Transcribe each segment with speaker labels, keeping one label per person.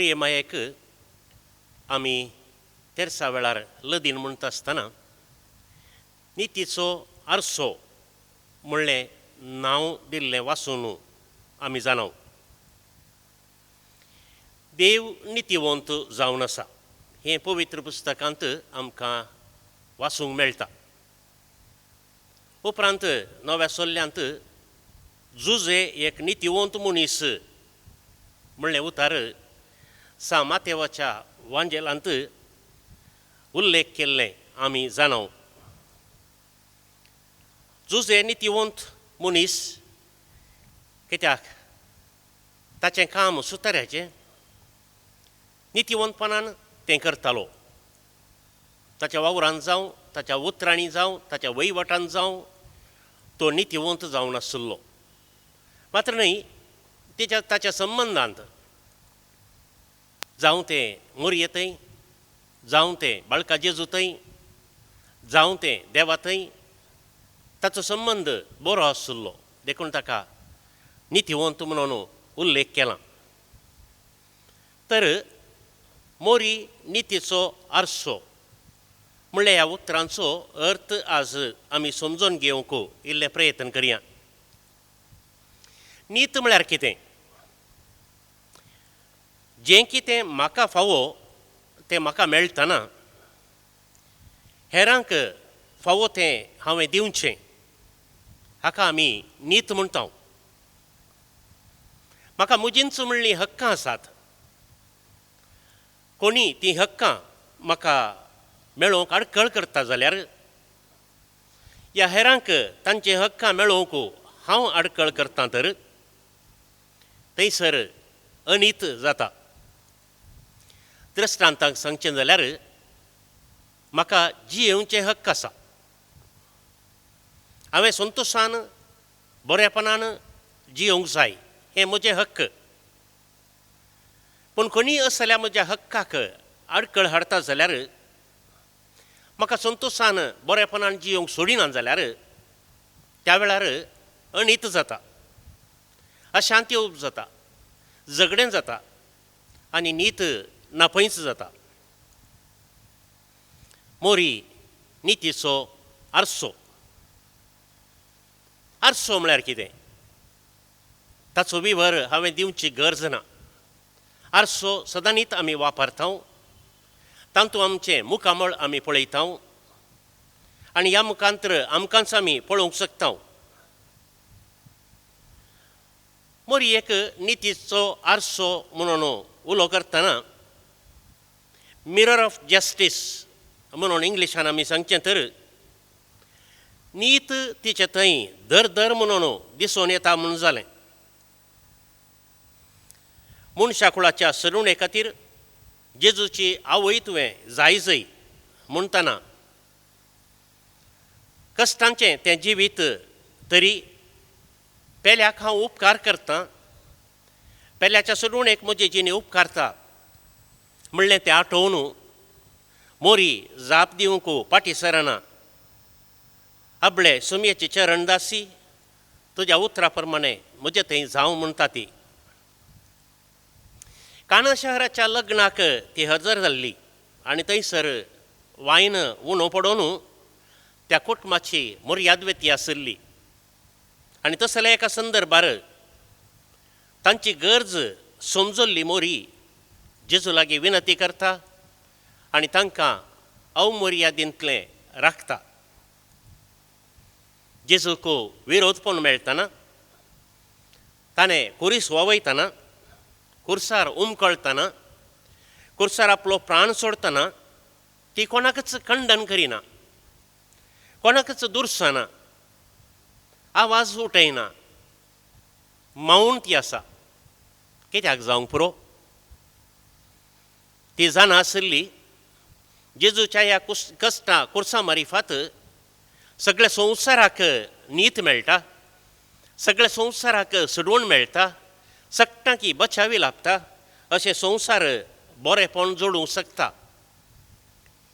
Speaker 1: मोरये मायेक आमी तेरसा वेळार लदीन म्हणटा आसतना नितीचो आरसो म्हणलें नांव दिल्लें वाचून आमी जाणाव. देव नितीवंत जावन आसा हें पवित्र पुस्तकांत आमकां वाचूंक मेळटा. उपरांत नव्या सोल्ल्यांत जुजे एक नितीवंत मनीस म्हणलें उतार सा मातेवाच्या वांजेलांत उल्लेख केल्लें आमी जाणाव. जुजे नितीवंत मनीस कित्याक ताचें काम सुताऱ्याचें नितीवंतपणान तें करतालो. ताच्या वावरान जावं, ताच्या उतरांनी जावं, ताच्या वहिवटान जावं तो नितीवंत जावन आशिल्लो. मात्र न्हय तेच्या ताच्या संबंदांत जावं तें मोरये थंय, जावं तें बाळका जेजू थंय, जावं तें देवा थंय ताचो संबंद बरो आशिल्लो देखून ताका नितीवंत म्हणून उल्लेख केला. तर मोरी नितीचो आरसो म्हणल्यार ह्या उतरांचो अर्थ आज आमी समजून घेवंक इल्लें प्रयत्न करया. नीत म्हळ्यार कितें? जें कितें म्हाका फावो तें म्हाका मेळटना हेरांक फावो तें हांवें दिवचें, हाका आमी नीत म्हणटा. म्हाका म्हजींच म्हणलीं हक्कां आसात, कोणी तीं हक्कां म्हाका मेळोवंक आडखळ करता जाल्यार ह्या हेरांक तांचे हक्कां मेळोवंक हांव आडखळ करता तर थंयसर अनीत जाता. दृश्टांताक सांगचें जाल्यार म्हाका जियेवचें हक्क आसा, हांवें संतोशान बरेपणान जियोवंक जाय हें म्हजें हक्क. पूण कोणीय अशें जाल्यार म्हज्या हक्काक आडखळ हाडटा जाल्यार म्हाका संतोशान बरेपणान जियोवंक सोडिना जाल्यार त्या वेळार अनीत जाता, अशांती जाता, झगडें जाता आनी नीत नापयच जाता. मोरी नितीचो आरसो. आरसो म्हळ्यार कितें ताचो विवर हांवें दिवची गरज ना. आरसो सदांनीच आमी वापरता, तातूंत आमचें मुखामळ आमी पळयता आनी ह्या मुखांतर आमकांच आमी पळोवंक शकता. मोरी एक नितीचो आरसो म्हणून उलो करतना मिरर ऑफ जस्टीस म्हणून इंग्लिशान आमी सांगचें तर नीत तिचे थंय दर दर म्हणून दिसून येता म्हूण जालें. मनशा कुळाच्या सरुणे खातीर जेजूची आवय तुवें जाय जय म्हणटना कश्टांचें तें जिवीत तरी पेल्याक हांव उपकार करतां, पेल्याच्या सडवणेक म्हजे जिणे उपकारता म्हणलें तें आठोवन मोरी जाप दिवंक फाटीं सरना. आपले सुमयेची चरणदासी तुज्या उतरा प्रमाणे म्हजे थंय जावं म्हणटा ती. काणा शहराच्या लग्नाक ती हजर जाल्ली आनी थंयसर वायन उणो पडोवन त्या कुटुंबाची मर्याद व्यती आशिल्ली आनी तसल्या एका संदर्भार तांची गरज समजल्ली मोरी जेजू लागीं विनंती करता आनी तांकां अवमर्यादींतलें राखता. जेजूक विरोध पण मेळटना ताणें कुरीस वावयतना, कुर्सार उमकळतना, कुर्सार आपलो प्राण सोडटना ती कोणाकच खंडन करिना, कोणाकच दुरसना, आवाज उठयना, मौन ती आसा. कित्याक जावंक पुरो? ती जाणा आशिल्ली जेजूच्या ह्या कश्टां कुर्सा मारिफात सगळ्या संवसाराक नीत मेळटा, सगळ्या संवसाराक सडवण मेळटा, सगटांकी बचावी लाभता, अशें संवसार बरेपण जोडूंक शकता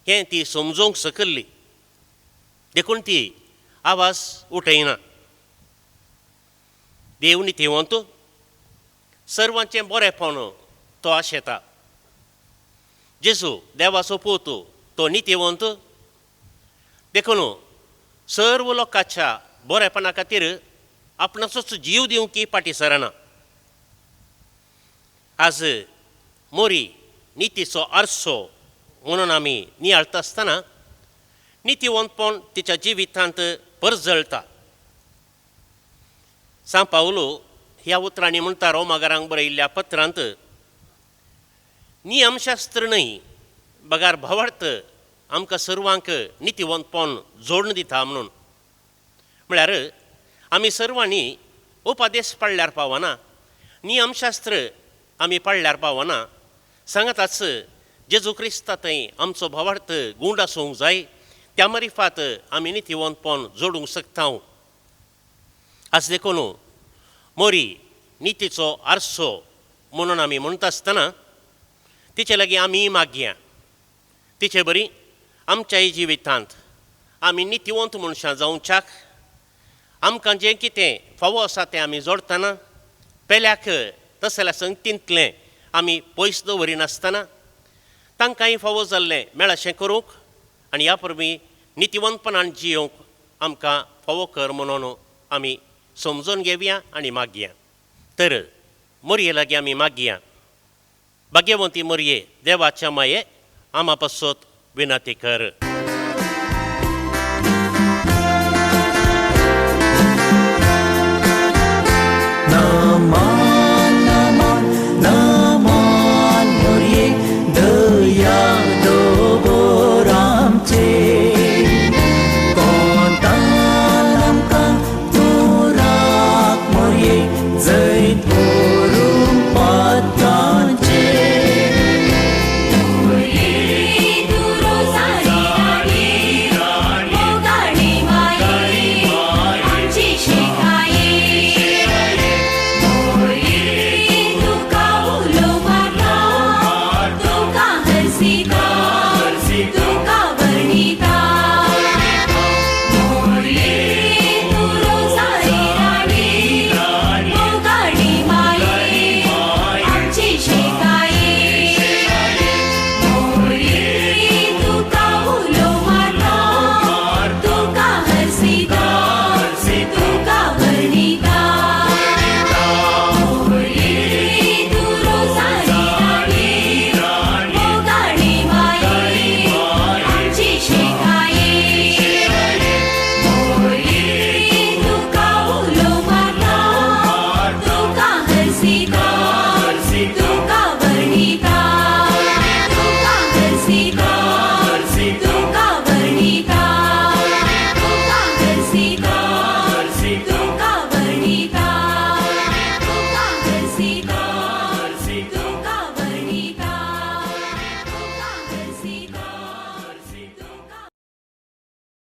Speaker 1: हें ती समजूंक शकल्ली देखून ती आवाज उठयना. देव नितीवंत सर्वांचें बरेपण तो आशेता. जेजू देवाचो पूत तो नितीवंत, देखून सर्व लोकांच्या बरेपणा खातीर आपणाचोच जीव दिवंक फाटीं सरना। आज मोरी नितीचो आरसो म्हणून आमी नियाळटा आसतना नितीवंतपण तिच्या जिवितांत परजळटा। सांव पावलो ह्या उतरांनी म्हणटा रोमागारांक बरयल्ल्या पत्रांत, नियमशास्त्र न्हय बगार भावार्थ आमकां सर्वांक नितीवंतपण जोडून दिता म्हणून। म्हळ्यार आमी सर्वांनी उपदेश पाळल्यार पावना, नियमशास्त्र आमी पाळल्यार पावना, सांगताच जेजू क्रिस्ता थंय आमचो भावार्थ गूंड आसूंक जाय, त्या मारिफात आमी नितीवंतपण जोडूंक शकता। आज देखून मोरी नितीचो आरसो म्हणून आमी म्हणटा आसतना तिचे लागीं आमी मागया, तिचे बरी आमच्याय जिवितांत आमी नितीवंत मनशां जावच्याक आमकां जें कितें फावो आसा तें आमी जोडटना पेल्याक तसल्या संगतींतलें आमी पयस दवरिनासतना तांकांय फावो जाल्लें मेळशें करूंक आनी ह्या परबी नितीवंतपणान जियोवंक आमकां फावो कर म्हणून आमी समजून घेवया आनी मागया। तर मोरये लागीं आमी मागया, भाग्यवंती मोरये देवाच्या माये आमा पासत विनंती कर।
Speaker 2: तुका हरसिता।